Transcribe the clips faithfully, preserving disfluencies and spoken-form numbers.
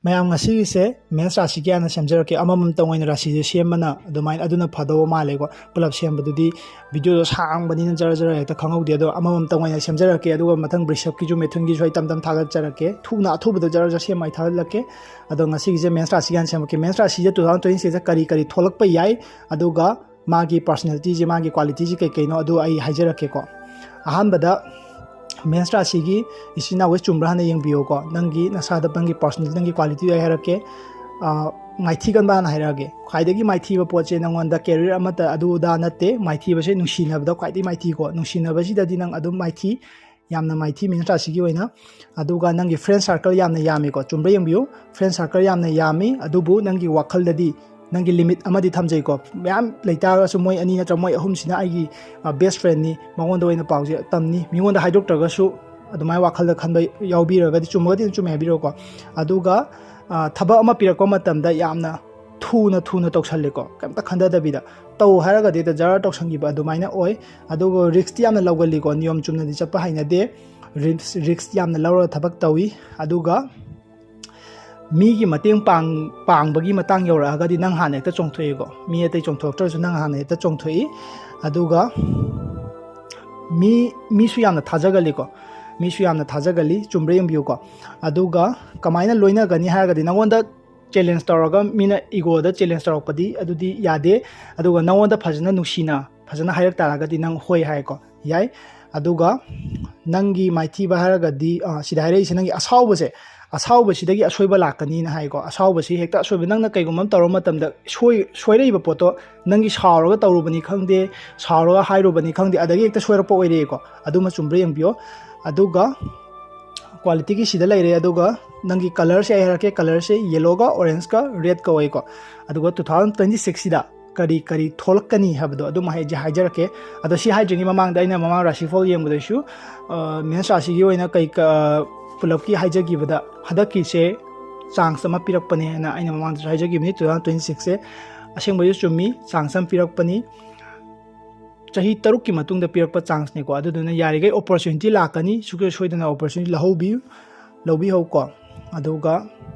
ꯃꯌꯥꯝ, ꯉꯁꯤꯒꯤꯁꯦ ꯃꯦꯟꯁ ꯔꯥꯁꯤꯒꯤ ꯍꯥꯟꯅ ꯁꯦꯝꯖꯔꯛꯀꯦ꯫ ꯑꯃꯃꯝꯇꯪ ꯑꯣꯏꯅ ꯔꯥꯁꯤꯁꯦ ꯁꯦꯝꯕꯅ ꯑꯗꯨꯃꯥꯏꯅ, ꯑꯗꯨꯅ ꯐꯗꯧꯕ ꯃꯥꯜꯂꯦꯀꯣ꯫ ꯄꯨꯂꯞ ꯁꯦꯝꯕꯗꯨꯗꯤ ꯚꯤꯗꯤꯑꯣꯗꯣ ꯁꯥꯡꯕꯅꯤꯅ ꯖꯔ ꯖꯔ ꯍꯦꯛꯇ ꯈꯪꯍꯧꯗꯦ꯫ ꯑꯗꯣ ꯑꯃꯃꯝꯇꯪ ꯑꯣꯏꯅ ꯁꯦꯝꯖꯔꯛꯀꯦ, ꯑꯗꯨꯒ ꯃꯊꯪ ꯕ꯭ꯔꯤꯁꯞꯀꯤꯁꯨ, ꯃꯤꯊꯨꯟꯒꯤꯁꯨ ꯑꯩ ꯇꯝ ꯇꯝ ꯊꯥꯒꯠꯆꯔꯛꯀꯦ꯫ ꯊꯨꯅ, ꯑꯊꯨꯕꯗ ꯖꯔ ꯖꯔ ꯁꯦꯝꯃ ꯑꯩ ꯊꯥꯒꯠꯂꯛꯀꯦ꯫ ꯑꯗꯣ ꯉꯁꯤꯒꯤꯁꯦ ꯃꯦꯟꯁ ꯔꯥꯁꯤꯒꯤ ꯍꯥꯟꯅ ꯁꯦꯝꯃꯛꯀꯦ꯫ ꯃꯦꯟꯁ ꯔꯥꯁꯤꯁꯦ two thousand twenty sixꯇ ꯀꯔꯤ ꯀꯔꯤ ꯊꯣꯛꯂꯛꯄ ꯌꯥꯏ, ꯑꯗꯨꯒ ꯃꯥꯒꯤ ꯄꯥꯔꯁꯣꯅꯦꯂꯤꯇꯤꯁꯦ, ꯃꯥꯒꯤ ꯀ꯭ꯋꯥꯂꯤꯇꯤꯁꯦ ꯀꯩ ꯀꯩꯅꯣ, ꯑꯗꯨ ꯑꯩ ꯍꯥꯏꯖꯔꯛꯀꯦꯀꯣ꯫ ꯑꯍꯥꯟꯕꯗ, ꯃꯦꯟꯁ ꯔꯥꯁꯤꯒꯤ ꯏꯆꯤꯟ ꯏꯅꯥꯎꯈꯩ ꯆꯨꯝꯕ꯭ꯔꯥ ꯍꯥꯟꯅ ꯌꯦꯡꯕꯤꯌꯨꯀꯣ꯫ ꯅꯪꯒꯤ ꯅꯁꯥꯗ, ꯅꯪꯒꯤ ꯄꯥꯔꯁꯣꯅꯦꯜ, ꯅꯪꯒꯤ ꯀ꯭ꯋꯥꯂꯤꯇꯤꯗꯣ ꯑꯩ ꯍꯥꯏꯔꯛꯀꯦ꯫ ꯑ, ꯃꯥꯏꯊꯤ ꯀꯟꯕ ꯍꯥꯟꯅ ꯍꯥꯏꯔꯛꯑꯒꯦ꯫ ꯈ꯭ꯋꯥꯏꯗꯒꯤ ꯃꯥꯏꯊꯤꯕ ꯄꯣꯠꯁꯦ ꯅꯪꯉꯣꯟꯗ ꯀꯦꯔꯤꯌꯔ ꯑꯃꯠꯇ ꯑꯗꯨ ꯑꯗꯥ ꯅꯠꯇꯦ꯫ ꯃꯥꯏꯊꯤꯕꯁꯦ ꯅꯨꯡꯁꯤꯅꯕꯗ ꯈ꯭ꯋꯥꯏꯗꯒꯤ ꯃꯥꯏꯊꯤꯀꯣ꯫ ꯅꯨꯡꯁꯤꯅꯕꯁꯤꯗꯗꯤ ꯅꯪ ꯑꯗꯨꯝ ꯃꯥꯏꯊꯤ, ꯌꯥꯝꯅ ꯃꯥꯏꯊꯤ ꯃꯦꯟꯁ ꯔꯥꯁꯤꯒꯤ ꯑꯣꯏꯅ꯫ ꯑꯗꯨꯒ ꯅꯪꯒꯤ ꯐ꯭ꯔꯦꯟ ꯁꯥꯔꯀꯜ ꯌꯥꯝꯅ ꯌꯥꯝꯃꯤꯀꯣ꯫ ꯆꯨꯝꯕ꯭ꯔꯥ ꯌꯦꯡꯕꯤꯌꯨ꯫ ꯐ꯭ꯔꯦꯟ ꯁꯥꯔꯀꯜ ꯌꯥꯝꯅ ꯌꯥꯝꯃꯤ, ꯑꯗꯨꯕꯨ ꯅꯪꯒꯤ ꯋꯥꯈꯜꯗꯗꯤ ꯅꯪꯒꯤ ꯂꯤꯃꯤꯠ ꯑꯃꯗꯤ ꯊꯝꯖꯩꯀꯣ꯫ ꯃꯌꯥꯝ ꯂꯩꯇꯥꯔꯒꯁꯨ ꯃꯣꯏ ꯑꯅꯤ ꯅꯠꯇ꯭ꯔꯒ ꯃꯣꯏ ꯑꯍꯨꯝꯁꯤꯅ ꯑꯩꯒꯤ, ꯑ, ꯕꯦꯁ ꯐ꯭ꯔꯦꯟꯅꯤ, ꯃꯉꯣꯟꯗ ꯑꯣꯏꯅ ꯄꯥꯎꯁꯦ ꯇꯝꯅꯤ꯫ ꯃꯤꯉꯣꯟꯗ ꯍꯥꯏꯗꯣꯛꯇ꯭ꯔꯒꯁꯨ ꯑꯗꯨꯃꯥꯏꯅ ꯋꯥꯈꯜꯗ ꯈꯟꯕ ꯌꯥꯎꯕꯤꯔꯒꯗꯤ, ꯆꯨꯝꯃꯒꯗꯤ ꯑꯗꯨꯝ ꯆꯨꯝꯃꯦ ꯍꯥꯏꯕꯤꯔꯛꯑꯣꯀꯣ꯫ ꯑꯗꯨꯒ, ꯑ, ꯊꯕꯛ ꯑꯃ ꯄꯤꯔꯛꯄ ꯃꯇꯝꯗ ꯌꯥꯝꯅ ꯊꯨꯅ ꯊꯨꯅ ꯇꯧꯁꯜꯂꯦꯀꯣ, ꯀꯩꯝꯇ ꯈꯟꯊꯗꯕꯤꯗ꯫ ꯇꯧ ꯍꯥꯏꯔꯒꯗꯤ ꯍꯦꯛꯇ ꯖꯔ ꯇꯧꯁꯟꯈꯤꯕ ꯑꯗꯨꯃꯥꯏꯅ ꯑꯣꯏ꯫ ꯑꯗꯨꯒ ꯔꯤꯛꯁꯇꯤ ꯌꯥꯝꯅ ꯂꯧꯒꯜꯂꯤꯀꯣ, ꯅꯤꯌꯣꯝ ꯆꯨꯝꯅꯗꯤ ꯆꯠꯄ ꯍꯩꯅꯗꯦ꯫ ꯔꯤꯛꯁ, ꯔꯤꯛꯁ ꯌꯥꯝꯅ ꯂꯧꯔꯒ ꯊꯕꯛ ꯇꯧꯏ꯫ ꯑꯗꯨꯒ ꯃꯤꯒꯤ ꯃꯇꯦꯡ ꯄꯥꯡ-, ꯄꯥꯡꯕꯒꯤ ꯃꯇꯥꯡ ꯌꯧꯔꯛꯑꯒꯗꯤ ꯅꯪ ꯍꯥꯟꯅ ꯍꯦꯛꯇ ꯆꯣꯡꯊꯣꯛꯏꯀꯣ꯫ ꯃꯤ ꯑꯇꯩ ꯆꯣꯡꯊꯣꯛꯇ꯭ꯔꯁꯨ ꯅꯪ ꯍꯥꯟꯅ ꯍꯦꯛꯇ ꯆꯣꯡꯊꯣꯛꯏ꯫ ꯑꯗꯨꯒ ꯃꯤ, ꯃꯤꯁꯨ ꯌꯥꯝꯅ ꯊꯥꯖꯒꯜꯂꯤꯀꯣ꯫ ꯃꯤꯁꯨ ꯌꯥꯝꯅ ꯊꯥꯖꯒꯜꯂꯤ, ꯆꯨꯝꯕ꯭ꯔꯥ ꯌꯦꯡꯕꯤꯌꯨꯀꯣ꯫ ꯑꯗꯨꯒ ꯀꯃꯥꯏꯅ ꯂꯣꯏꯅꯒꯅꯤ ꯍꯥꯏꯔꯒꯗꯤ, ꯅꯪꯉꯣꯟꯗ ꯆꯦꯂꯦꯟꯖ ꯇꯧꯔꯒ, ꯃꯤꯅ ꯏꯒꯣꯗ ꯆꯦꯂꯦꯟꯖ ꯇꯧꯔꯛꯄꯗꯤ ꯑꯗꯨꯗꯤ ꯌꯥꯗꯦ꯫ ꯑꯗꯨꯒ ꯅꯪꯉꯣꯟꯗ ꯐꯖꯅ ꯅꯨꯡꯁꯤꯅ ꯐꯖꯅ ꯍꯥꯏꯔꯛ ꯇꯥꯔꯒꯗꯤ ꯅꯪ ꯍꯣꯏ ꯍꯥꯏꯀꯣ, ꯌꯥꯏ꯫ ꯑꯗꯨꯒ ꯅꯪꯒꯤ ꯃꯥꯏꯊꯤꯕ ꯍꯥꯏꯔꯒꯗꯤ, ꯑ, ꯁꯤꯗ ꯍꯥꯏꯔꯛꯏꯁꯦ ꯅꯪꯒꯤ ꯑꯁꯥꯎꯕꯁꯦ, ꯑꯁꯥꯎꯕꯁꯤꯗꯒꯤ ꯑꯁꯣꯏꯕ ꯂꯥꯛꯀꯅꯤꯅ ꯍꯥꯏꯀꯣ꯫ ꯑꯁꯥꯎꯕꯁꯤ ꯍꯦꯛꯇ ꯑꯁꯣꯏꯕ, ꯅꯪꯅ ꯀꯩꯒꯨꯝꯕ ꯑꯃ ꯇꯧꯔ ꯃꯇꯝꯗ ꯁꯣꯏ-, ꯁꯣꯏꯔꯛꯏꯕ ꯄꯣꯠꯇꯣ ꯅꯪꯒꯤ ꯁꯥꯎꯔꯒ ꯇꯧꯔꯨꯕꯅꯤ ꯈꯪꯗꯦ, ꯁꯥꯎꯔꯒ ꯍꯥꯏꯔꯨꯕꯅꯤ ꯈꯪꯗꯦ, ꯑꯗꯒꯤ ꯍꯦꯛꯇ ꯁꯣꯏꯔꯛꯄ ꯑꯣꯏꯔꯛꯑꯦꯀꯣ꯫ ꯑꯗꯨꯃ ꯆꯨꯝꯕ꯭ꯔꯥ ꯌꯦꯡꯕꯤꯌꯣ꯫ ꯑꯗꯨꯒ ꯀ꯭ꯋꯥꯂꯤꯇꯤꯒꯤ ꯁꯤꯗ ꯂꯩꯔꯦ꯫ ꯑꯗꯨꯒ ꯅꯪꯒꯤ ꯀꯂꯔꯁꯦ ꯑꯩ ꯍꯥꯏꯔꯛꯀꯦ, ꯀꯂꯔꯁꯦ ꯌꯦꯂꯣꯒ ꯑꯣꯔꯦꯟꯖꯀ ꯔꯦꯗꯀ ꯑꯣꯏꯀꯣ꯫ ꯑꯗꯨꯒ two thousand twenty sixꯁꯤꯗ ꯀꯔꯤ ꯀꯔꯤ ꯊꯣꯛꯂꯛꯀꯅꯤ ꯍꯥꯏꯕꯗꯣ ꯑꯗꯨꯝ ꯑꯩ ꯍꯥꯏꯖ-, ꯍꯥꯏꯖꯔꯛꯀꯦ꯫ ꯑꯗꯣ ꯁꯤ ꯍꯥꯏꯗ꯭ꯔꯤꯉꯩ ꯃꯃꯥꯡꯗ ꯑꯩꯅ ꯃꯃꯥꯡ ꯔꯥꯁꯤꯐꯣꯜ ꯌꯦꯡꯕꯗꯁꯨ, ꯑ, ꯃꯦꯟꯁ ꯔꯥꯁꯤꯒꯤ ꯑꯣꯏꯅ ꯀꯩ ꯀ-, ꯄꯨꯂꯞꯀꯤ ꯍꯥꯏꯖꯈꯤꯕꯗ ꯍꯟꯗꯛꯀꯤꯁꯦ ꯆꯥꯟꯁ ꯑꯃ ꯄꯤꯔꯛꯄꯅꯦ ꯍꯥꯏꯅ ꯑꯩꯅ ꯃꯃꯥꯡꯗꯁꯨ ꯍꯥꯏꯖꯈꯤꯕꯅꯤ꯫ Two thousand twenty sixꯁꯦ ꯑꯁꯦꯡꯕꯩꯁꯨ ꯆꯨꯝꯃꯤ, ꯆꯥꯟꯁ ꯑꯃ ꯄꯤꯔꯛꯄꯅꯤ꯫ ꯆꯍꯤ ꯇꯔꯨꯛꯀꯤ ꯃꯇꯨꯡꯗ ꯄꯤꯔꯛꯄ ꯆꯥꯟꯁꯅꯦꯀꯣ꯫ ꯑꯗꯨꯗꯨꯅ ꯌꯥꯔꯤꯈꯩ ꯑꯣꯄꯣꯔꯆꯨꯅꯤꯇꯤ ꯂꯥꯛꯀꯅꯤ, ꯁꯨꯡꯁꯣꯏ ꯁꯣꯏꯗꯅ ꯑꯣꯄꯣꯔꯆꯨꯅꯤꯇꯤ ꯂꯧꯍꯧꯕꯤꯌꯨ, ꯂꯧꯕꯤꯍꯧꯀꯣ꯫ ꯑꯗꯨꯒ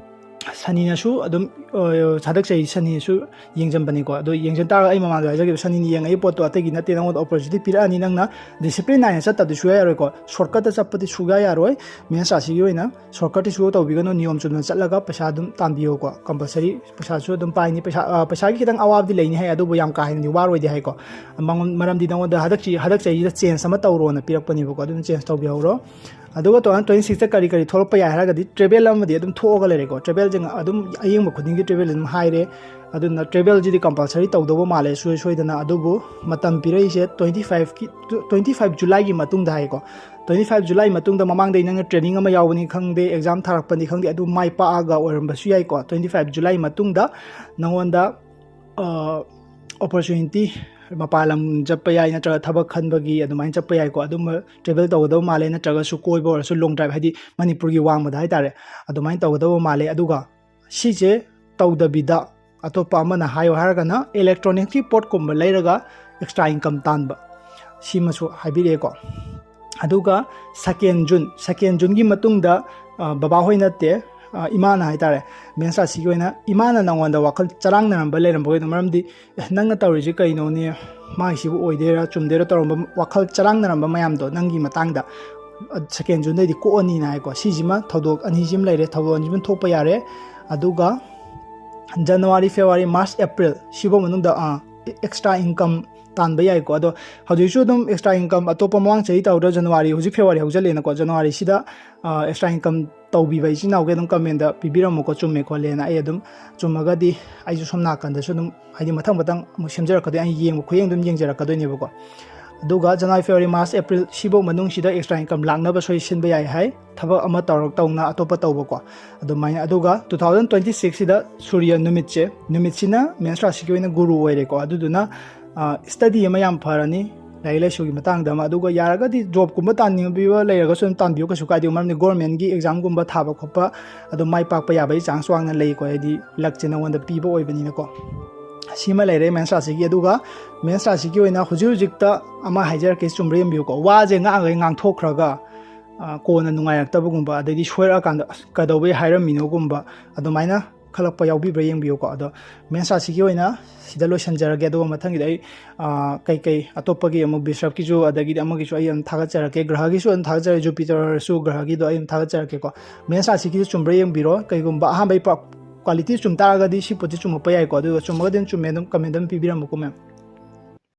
ꯁꯅꯤꯅꯁꯨ ꯑꯗꯨꯝ, ꯑ, ꯍꯟꯗꯛ ꯆꯍꯤ ꯁꯅꯤꯅꯁꯨ ꯌꯦꯡꯁꯤꯟꯕꯅꯤꯀꯣ꯫ ꯑꯗꯣ ꯌꯦꯡꯁꯤꯟ ꯇꯥꯔꯒ ꯑꯩ ꯃꯃꯥꯡꯗ ꯍꯥꯏꯖꯈꯤꯕ ꯁꯅꯤꯅ ꯌꯦꯡꯉꯛꯏ ꯄꯣꯠꯇꯣ ꯑꯇꯩꯒꯤ ꯅꯠꯇꯦ, ꯅꯪꯉꯣꯟꯗ opportunity ꯄꯤꯔꯛꯑꯅꯤ, ꯅꯪꯅ discipline ꯅꯥꯏꯅ ꯆꯠꯇꯕꯗꯤ ꯁꯨꯡꯌꯥ ꯌꯥꯔꯣꯏꯀꯣ꯫ Shortcutꯇ ꯆꯠꯄꯗꯤ ꯁꯨꯡꯌꯥ ꯌꯥꯔꯣꯏ꯫ Men's ꯔꯥꯁꯤꯒꯤ ꯑꯣꯏꯅ shortcutꯇꯤ ꯁꯨꯡꯇꯧ ꯇꯧꯕꯤꯒꯅꯨ, ꯅꯤꯌꯣꯝ ꯆꯨꯝꯅ ꯆꯠꯂꯒ ꯄꯩꯁꯥ ꯑꯗꯨꯝ ꯇꯥꯟꯕꯤꯌꯣꯀꯣ꯫ Compulsory ꯄꯩꯁꯥꯁꯨ ꯑꯗꯨꯝ ꯄꯥꯏꯅꯤ, ꯄꯩꯁꯥ, ꯑ, ꯄꯩꯁꯥꯒꯤ ꯈꯤꯇꯪ ꯑꯋꯥꯕꯗꯤ ꯂꯩꯅꯤ ꯍꯥꯏ, ꯑꯗꯨꯕꯨ ꯌꯥꯝ ꯀꯥ ꯍꯦꯟꯅꯗꯤ ꯋꯥꯔꯣꯏꯗꯤ ꯍꯥꯏꯀꯣ꯫ ꯃꯉꯣꯟ-, ꯃꯔꯝꯗꯤ ꯅꯉꯣꯟꯗ ꯍꯟꯗꯛ ꯆꯍꯤ, ꯍꯟꯗꯛ ꯆꯍꯤꯁꯤꯗ change ꯑꯃ ꯇꯧꯔꯣꯅ ꯄꯤꯔꯛꯄꯅꯦꯕꯀꯣ, ꯑꯗꯨꯅ change ꯇꯧꯕꯤꯍꯧꯔꯣ꯫ ꯑꯗꯨꯒ two thousand twenty sixꯇ ꯀꯔꯤ ꯀꯔꯤ ꯊꯣꯛꯂꯛꯄ ꯌꯥꯏ ꯍꯥꯏꯔꯒꯗꯤ travel ꯑꯃꯗꯤ ꯑꯗꯨꯝ ꯊꯣꯛꯑꯒ ꯂꯩꯔꯦꯀꯣ꯫ Travelꯁꯦ ꯑꯗꯨꯝ ꯑꯌꯦꯡꯕ ꯈꯨꯗꯤꯡꯒꯤ travel ꯑꯗꯨꯝ ꯍꯥꯏꯔꯦ꯫ ꯑꯗꯨꯅ travelꯁꯤꯗꯤ compulsory ꯇꯧꯗꯧꯕ ꯃꯥꯜꯂꯦ ꯁꯨꯡꯁꯣꯏ ꯁꯣꯏꯗꯅ꯫ ꯑꯗꯨꯕꯨ ꯃꯇꯝ ꯄꯤꯔꯛꯏꯁꯦ twenty fiveꯀꯤ, twenty five Julyꯒꯤ ꯃꯇꯨꯡꯗ ꯍꯥꯏꯀꯣ꯫ Twenty five July ꯃꯇꯨꯡꯗ, ꯃꯃꯥꯡꯗꯩ ꯅꯪꯅ training ꯑꯃ ꯌꯥꯎꯕꯅꯤ ꯈꯪꯗꯦ, exam ꯊꯥꯔꯛꯄꯅꯤ ꯈꯪꯗꯦ, ꯑꯗꯨ ꯃꯥꯏ ꯄꯥꯛꯑꯒ ꯑꯣꯏꯔꯝꯕꯁꯨ ꯌꯥꯏꯀꯣ꯫ Twenty five July ꯃꯇꯨꯡꯗ ꯅꯉꯣꯟꯗ, ꯑ, opportunity, ꯃꯄꯥꯟ ꯂꯝ ꯆꯠꯄ ꯌꯥꯏ, ꯅꯠꯇ꯭ꯔꯒ ꯊꯕꯛ ꯈꯟꯕꯒꯤ ꯑꯗꯨꯃꯥꯏꯅ ꯆꯠꯄ ꯌꯥꯏꯀꯣ꯫ ꯑꯗꯨꯝꯕ travel ꯇꯧꯒꯗꯧꯕ ꯃꯥꯜꯂꯦ, ꯅꯠꯇ꯭ꯔꯒꯁꯨ ꯀꯣꯏꯕ ꯑꯣꯏꯔꯁꯨ, long drive, ꯍꯥꯏꯗꯤ ꯃꯅꯤꯄꯨꯔꯒꯤ ꯋꯥꯡꯃꯗ ꯍꯥꯏꯇꯥꯔꯦ, ꯑꯗꯨꯃꯥꯏꯅ ꯇꯧꯒꯗꯧꯕ ꯃꯥꯜꯂꯦ꯫ ꯑꯗꯨꯒ ꯁꯤꯁꯦ ꯇꯧꯗꯕꯤꯗ ꯑꯇꯣꯞꯄ ꯑꯃꯅ ꯍꯥꯏꯌꯣ ꯍꯥꯏꯔꯒꯅ electronicsꯀꯤ ꯄꯣꯠꯀꯨꯝꯕ ꯂꯩꯔꯒ extra income ꯇꯥꯟꯕ, ꯁꯤꯃꯁꯨ ꯍꯥꯏꯕꯤꯔꯛꯑꯦꯀꯣ꯫ ꯑꯗꯨꯒ second June, second Juneꯒꯤ ꯃꯇꯨꯡꯗ, ꯑ, ꯕꯕꯥ ꯍꯣꯏ ꯅꯠꯇꯦ, ꯑ, ꯏꯃꯥꯅ ꯍꯥꯏꯇꯥꯔꯦ, Men's ꯔꯥꯁꯤꯒꯤ ꯑꯣꯏꯅ ꯏꯃꯥꯅ ꯅꯉꯣꯟꯗ ꯋꯥꯈꯜ ꯆꯔꯥꯡꯅꯔꯝꯕ ꯂꯩꯔꯝꯕ ꯑꯣꯏꯗꯣ꯫ ꯃꯔꯝꯗꯤ, "ꯑꯦ, ꯅꯪꯅ ꯇꯧꯔꯤꯁꯤ ꯀꯩꯅꯣꯅꯦ, ꯃꯥꯒꯤꯁꯤꯕꯨ ꯑꯣꯏꯗꯣꯏꯔꯥ ꯆꯨꯝꯗꯣꯏꯔꯥ?" ꯇꯧꯔꯝꯕ ꯋꯥꯈꯜ ꯆꯔꯥꯡꯅꯔꯝꯕ ꯃꯌꯥꯝꯗꯣ ꯅꯪꯒꯤ ꯃꯇꯥꯡꯗ, ꯑ, second Juneꯗꯩꯗꯤ ꯀꯣꯛꯑꯅꯤꯅ ꯍꯥꯏꯀꯣ꯫ ꯁꯤꯁꯤꯃ ꯊꯧꯗꯣꯛ ꯑꯅꯤꯁꯤꯃ ꯂꯩꯔꯦ, ꯊꯧꯗꯣꯛ ꯑꯅꯤꯁꯤꯃ ꯊꯣꯛꯄ ꯌꯥꯔꯦ꯫ ꯑꯗꯨꯒ January, February, March, April ꯁꯤꯐꯧ ꯃꯅꯨꯡꯗ, ꯑ, extra income ꯇꯥꯟꯕ ꯌꯥꯏꯀꯣ꯫ ꯑꯗꯣ ꯍꯧꯖꯤꯛꯁꯨ ꯑꯗꯨꯝ extra income ꯑꯇꯣꯞꯄ ꯃꯃꯥꯡ ꯆꯍꯤ ꯇꯧꯗ꯭ꯔ January, ꯍꯧꯖꯤꯛ February ꯍꯧꯖꯤꯜꯂꯦꯅꯀꯣ, Januaryꯁꯤꯗ, ꯑ, extra income ꯇꯧꯕꯤꯕ ꯏꯆꯤꯟ ꯏꯅꯥꯎꯒꯤ ꯑꯗꯨꯝ commentꯇ ꯄꯤꯕꯤꯔꯝꯃꯨꯀꯣ, ꯆꯨꯝꯃꯦ ꯈꯣꯠꯂꯦꯅ꯫ ꯑꯩ ꯑꯗꯨꯝ ꯆꯨꯝꯃꯒꯗꯤ ꯑꯩꯁꯨ ꯁꯣꯝ ꯅꯥꯀꯟꯗꯁꯨ ꯑꯗꯨꯝ, ꯍꯥꯏꯗꯤ ꯃꯊꯪ ꯃꯊꯪ ꯑꯃꯨꯛ ꯁꯦꯝꯖꯔꯛꯀꯗꯣꯏꯅꯤ, ꯑꯩ ꯌꯦꯡꯕ ꯈꯨꯌꯦꯡ ꯑꯗꯨꯝ ꯌꯦꯡꯖꯔꯛꯀꯗꯣꯏꯅꯦꯕꯀꯣ꯫ ꯑꯗꯨꯒ January, February, March, April ꯁꯤꯐꯧ ꯃꯅꯨꯡꯁꯤꯗ extra income ꯂꯥꯛꯅꯕ ꯁꯣꯏ ꯁꯤꯟꯕ ꯌꯥꯏ ꯍꯥꯏ, ꯊꯕꯛ ꯑꯃ ꯇꯧꯔꯛ ꯇꯧꯅ ꯑꯇꯣꯞꯄ ꯇꯧꯕꯀꯣ꯫ ꯑꯗꯨꯃꯥꯏꯅ, ꯑꯗꯨꯒ two thousand twenty sixꯁꯤꯗ ꯁꯨꯔꯌ ꯅꯨꯃꯤꯠꯁꯦ, ꯅꯨꯃꯤꯠꯁꯤꯅ Men's ꯔꯥꯁꯤꯒꯤ ꯑꯣꯏꯅ ꯒꯨꯔꯨ ꯑꯣꯏꯔꯦꯀꯣ꯫ ꯑꯗꯨꯗꯨꯅ, ꯑ, study ꯑꯃ ꯌꯥꯝ ꯐꯔꯅꯤ, ꯂꯥꯏꯔꯤꯛ ꯂꯥꯏꯁꯨꯒꯤ ꯃꯇꯥꯡꯗ ꯑꯃ, ꯑꯗꯨꯒ ꯌꯥꯔꯒꯗꯤ jobꯀꯨꯝꯕ ꯇꯥꯟꯅꯤꯡꯕ ꯂꯩꯔꯒꯁꯨ ꯑꯗꯨꯝ ꯇꯥꯟꯕꯤꯌꯨ, ꯀꯩꯁꯨ ꯀꯥꯏꯗꯦ꯫ ꯃꯔꯝꯗꯤ governmentꯀꯤ examꯒꯨꯝꯕ ꯊꯥꯕ ꯈꯣꯠꯄ ꯑꯗꯨꯝ ꯃꯥꯏ ꯄꯥꯛꯄ ꯌꯥꯕꯒꯤ chance ꯋꯥꯡꯅ ꯂꯩꯀꯣ, ꯍꯥꯏꯗꯤ luckꯁꯦ ꯅꯉꯣꯟꯗ ꯄꯤꯕ ꯑꯣꯏꯕꯅꯤꯅꯀꯣ꯫ ꯁꯤꯃ ꯂꯩꯔꯦ Men's ꯔꯥꯁꯤꯒꯤ꯫ ꯑꯗꯨꯒ Men's ꯔꯥꯁꯤꯒꯤ ꯑꯣꯏꯅ ꯍꯧꯖꯤꯛ ꯍꯧꯖꯤꯛꯇ ꯑꯃ ꯍꯥꯏꯖꯔꯛꯀꯦ, ꯆꯨꯝꯕ꯭ꯔꯥ ꯌꯦꯡꯕꯤꯌꯨꯀꯣ꯫ ꯋꯥꯁꯦ ꯉꯥꯡꯈꯩ ꯉꯥꯡꯊꯣꯛꯈ꯭ꯔꯒ, ꯀꯣꯟꯅ ꯅꯨꯡꯉꯥꯏꯔꯛꯇꯕꯒꯨꯝꯕ, ꯑꯗꯩꯗꯤ ꯁꯣꯏꯔꯛꯑꯀꯥꯟꯗ "ꯑꯁ, ꯀꯩꯗꯧꯕꯩ ꯍꯥꯏꯔꯝꯃꯤꯅꯣꯒꯨꯝꯕ", ꯑꯗꯨꯃꯥꯏꯅ ꯈꯜꯂꯛꯄ ꯌꯥꯎꯕꯤꯕ꯭ꯔꯥ ꯌꯦꯡꯕꯤꯌꯨꯀꯣ꯫ ꯑꯗꯣ ꯃꯦꯟꯁ ꯑꯁꯤꯒꯤ ꯑꯣꯏꯅ ꯁꯤꯗ ꯂꯣꯏꯁꯤꯟꯖꯔꯒꯦ꯫ ꯑꯗꯨꯒ ꯃꯊꯪꯒꯤꯗ ꯑꯩ ꯀꯩꯀꯩ ꯑꯇꯣꯞꯄꯒꯤ ꯑꯃꯨꯛ ꯕꯤꯁꯞꯀꯤꯁꯨ, ꯑꯗꯒꯤꯗꯤ ꯑꯃꯒꯤꯁꯨ ꯑꯩ ꯑꯗꯨꯝ ꯊꯥꯒꯠꯆꯔꯛꯀꯦ꯫ ꯒ꯭ꯔꯍꯒꯤꯁꯨ ꯑꯗꯨꯝ ꯊꯥꯒꯠꯆꯔꯛꯀꯦ, ꯖꯨꯄꯤꯇꯔꯁꯨ, ꯒ꯭ꯔꯍꯒꯤꯗꯣ ꯑꯩ ꯑꯗꯨꯝ ꯊꯥꯒꯠꯆꯔꯛꯀꯦꯀꯣ꯫ ꯃꯦꯟꯁ ꯑꯁꯤꯒꯤꯁꯨ ꯆꯨꯝꯕ꯭ꯔꯥ ꯌꯦꯡꯕꯤꯔꯣ꯫ ꯀꯩꯒꯨꯝꯕ ꯑꯍꯥꯟꯕ ꯑꯩ ꯀ꯭ꯋꯥꯂꯤꯇꯤ ꯆꯨꯝ ꯇꯥꯔꯒꯗꯤ ꯁꯤ ꯄꯣꯠꯁꯤ ꯆꯨꯝꯃꯛꯄ ꯌꯥꯏꯀꯣ꯫ ꯑꯗꯨꯒ ꯆꯨꯝꯃꯒꯗꯤ ꯑꯗꯨꯝ ꯆꯨꯝꯃꯦ, ꯑꯗꯨꯝ ꯀꯃꯦꯟ ꯑꯗꯨꯝ ꯄꯤꯕꯤꯔꯝꯃꯨꯀꯣ ꯃꯦꯝ꯫